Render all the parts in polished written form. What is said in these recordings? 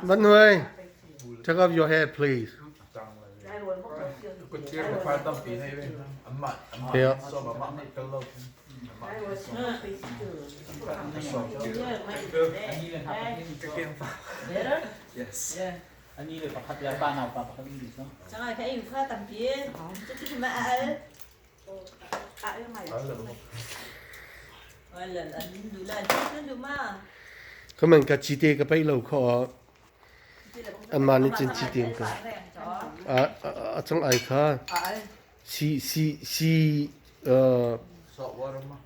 Văn Huy, take off your hat, please. Yeah. Yes. Ani le pakhat le pa nau pa pakhat in so. Chẳng cái yêu kha tầm kia, chứ mà al. Khaman ka chite ka pai lo kho anmah nih cun chite an ka a cang ai kha si si si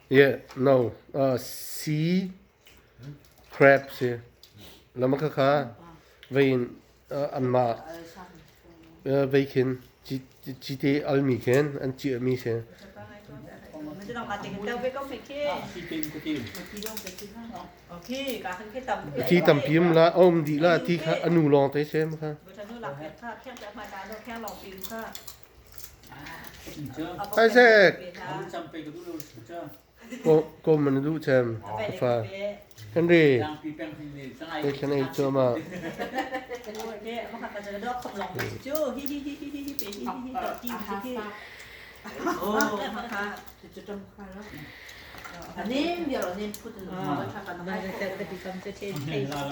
yeah no sea crab si lama kha kha vein anmah vei khin cite almi khin an ciahmi si. Thi tampi um la a um dih la thi kha a nu lawng te si kha. Isaac ko man duh cem ka fa Henry te thlan ei chu ma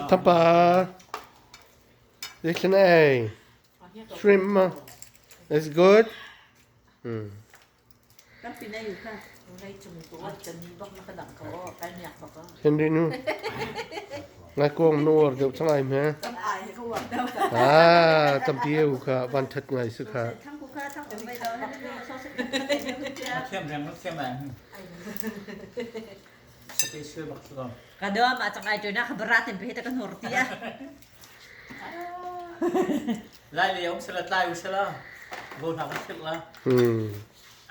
Thapa te thlan ei shrimp ma It's good. Henry nu ngaikuang na uar deuh cang ai hme. Ah, tampi u kha van that ngai si kha. Ka doa ma chang ai na khabarat in pe ta kan hor tia. Lai le um sala tlai u sala vo hna kan thil la.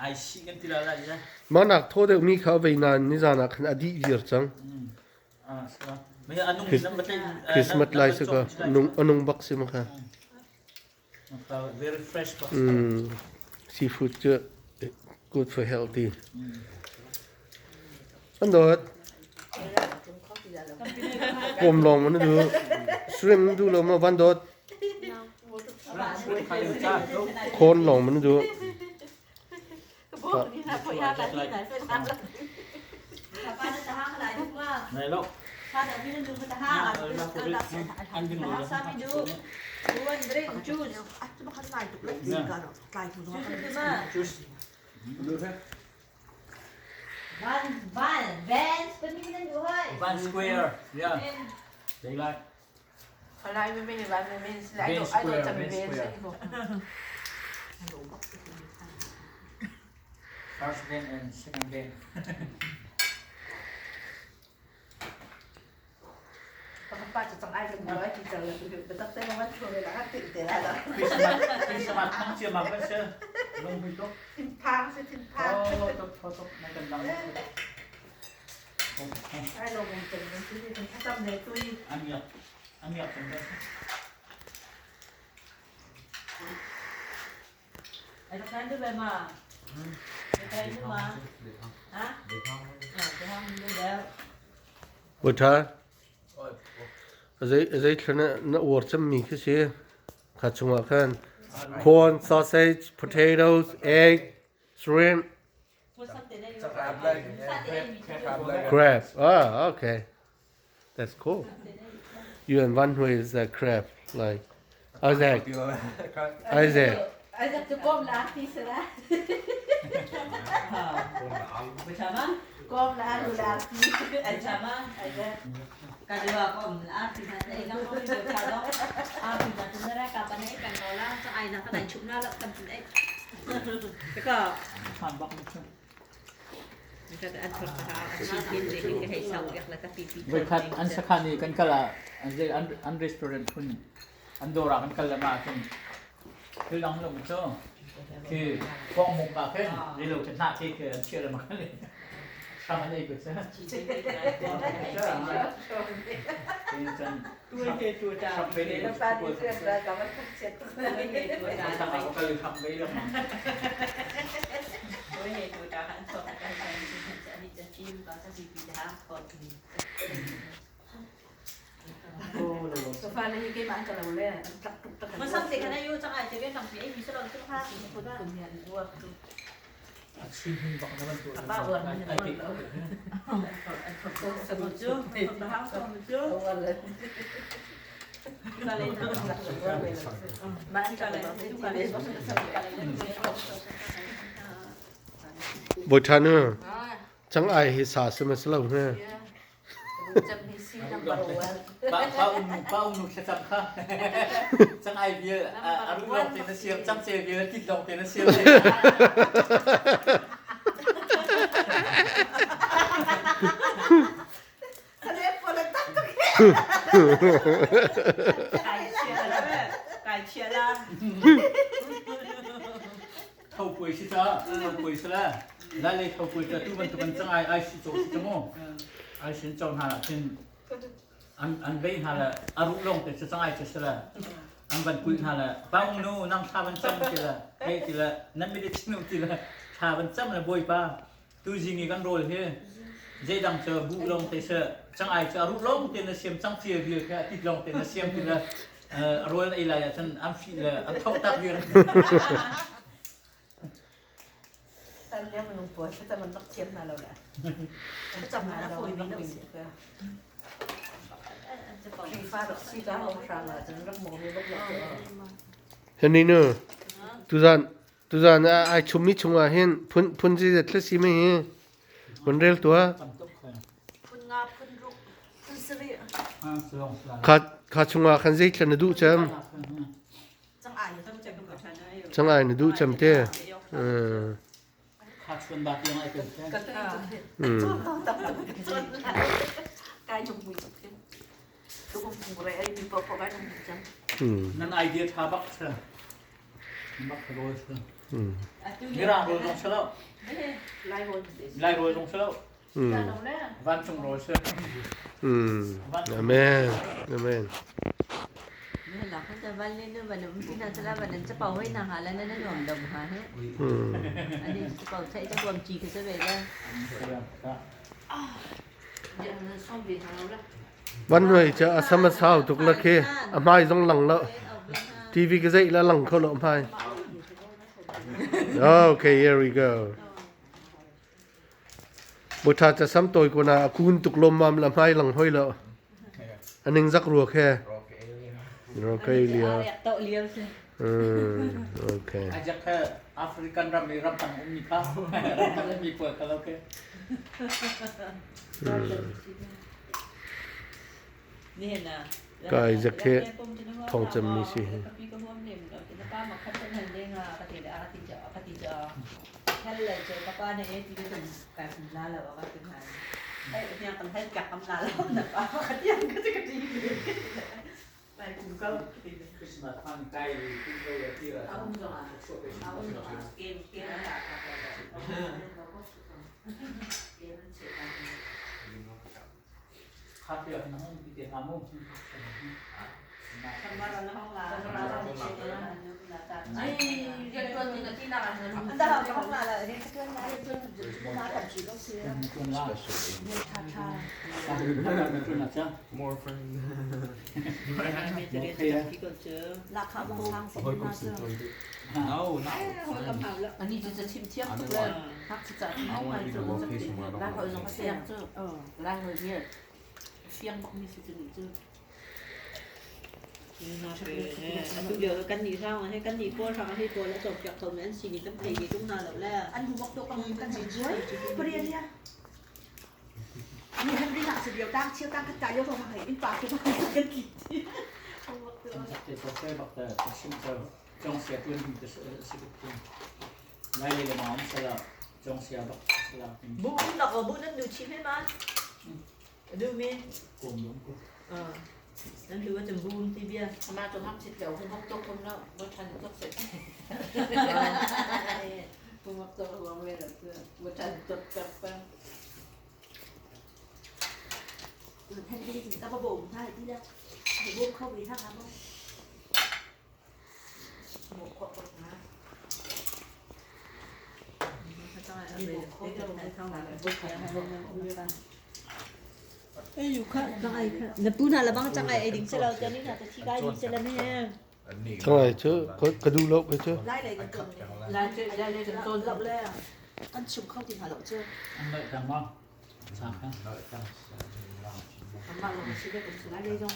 Ai si kan ti la lai ya. Mah nak thaw deuh mi kha vei nain nizan ah khan a dih viar cang. Christmas lai si ka nung anung bak si ma kha. Very fresh bak. Seafood cu good for healthy. An dawt. Kawm lawng man du. Shrimp du lo ma van dawt. Corn lawng man du. Van Square, yeah. They like. Van Square, Van Square. First van and second van. Christmas thang cia ma kan si. Lung hui tuk. Oh, tuk tho tuk na kan dang. An miak. An miak kan kan. Bawiṭha, zei thla na uar cemmi khi si? Kha chungah khan corn, sausage, potatoes, egg, shrimp, crab. Ah, okay. That's cool. You and Van Hui is a crab, like Isaac. Isaac. Isaac cu kawm la ti si la. Kawm la lu la ti. Isaac. Kadua ko a pi na te ga ko mi cha do a pi na tu na ka pa ne kan lo la cha ai na ka nai chup na la kan tin ai Ka Phan bak mu chu. Voikhat an sakhan i kan kal ah an an restaurant phun. An dawr ah kan kal le mah ahcun thil dang lo cu khi kawngmuk ah khin zeilo khi hnah te khi an chiah le mak hram an ei ko cu. Bawiṭha nu, cang-ai hi sa si ma si lo hme? Pa um nu thlacam kha cang ai vial a ru lawng te na siam cang ce vial tit lawng te na siam. Kai chia la. Tho puai si ca tho puai si la lai lei tho puai ca tu bantuk an cang ai ai si caw si ca mu ai sin caw hna ah khin an an vei hna le a ruh lawng te cu cang ai cu si la an van kulh hna le paung nu nang thla van cam ti le hei ti le nan mi chinu ti le thla van cam le bawipa tuzing i kan rawl hi zeidang cu buh lawng te si cang ai cu a ruh lawng te na siam cang cia vial kha tit lawng te na siam ti le rawl ei lai ahcun an fih le an tho tak vial. Heni nu, tuzan tuzan ai chummi chungah hin phun phun zeizat thla si mei hi hun rel tuah. Phun nga, phun ruk, phun sarih. Kha kha chungah khan zei thla na duh cem? Cang ai na duh cem te. Kha chuan ba tiang ai kan. Nan idea tha bak sa. Bak rawl sa. Mirang rawl zong sa lo. Lai rawl zong sa lo. Vancung rawl sa. Amen. Amen. Van hnuai cu a sam a sau tuk la khi a hmai zong lang lo. TV ka zeih la lang kho lo hmai. Okay, here we go. Butha ca sam tawi ko na a kun tuk lawmmam la hmai lang hoi lo. A ning zak ruak he. Rokalia. Okay. Ajak he African ram i ram tang ummi kha ram tang ummi pawl kha lo ke. Ka Isaac he thawng cemmi si hi. More friend. No, not I want to be in a location where I don't have to. Kan nih hrang he kan nih pawl hrang he pawl a cawnpiak kho mi an si ni kan thei ve tung hna lo le. An hubak to kang kan si. Ni han ri na se dio tang chiu tang khat ta yo ko hang in pa ko kan ki. Bu um nak bu nan du chim he ma. Du mi. Nan hiu chum bum ti bia. มาจนทำสิเดี๋ยวคุณพกตกคุณแล้วรถชันตกเสร็จคุณพกตกวางไว้แล้วรถชันตกกับปัง ท่านที่ถึงตะบงท่าที่แล้วบุกเข้าไปท่าครับ หมกขวดนะ เอ้ยอยู่ค่ะจังไอ้ค่ะนปูน่ะละบังจังไอ้ไอ้ดิ่งเสเราจะนี่น่ะจะที่ได้ดิ่งเสเราเนี่ย Cang ai cu ka duh lo ka cu. ไล่เลยกันจน ลายเจ้าลายเจ้าจน หลับเลยอันชุมเข้าที่หาหลับเจ้า An lợi cang maw? Sang kha. มาลงชีวิตเป็นสุนัขเลยจง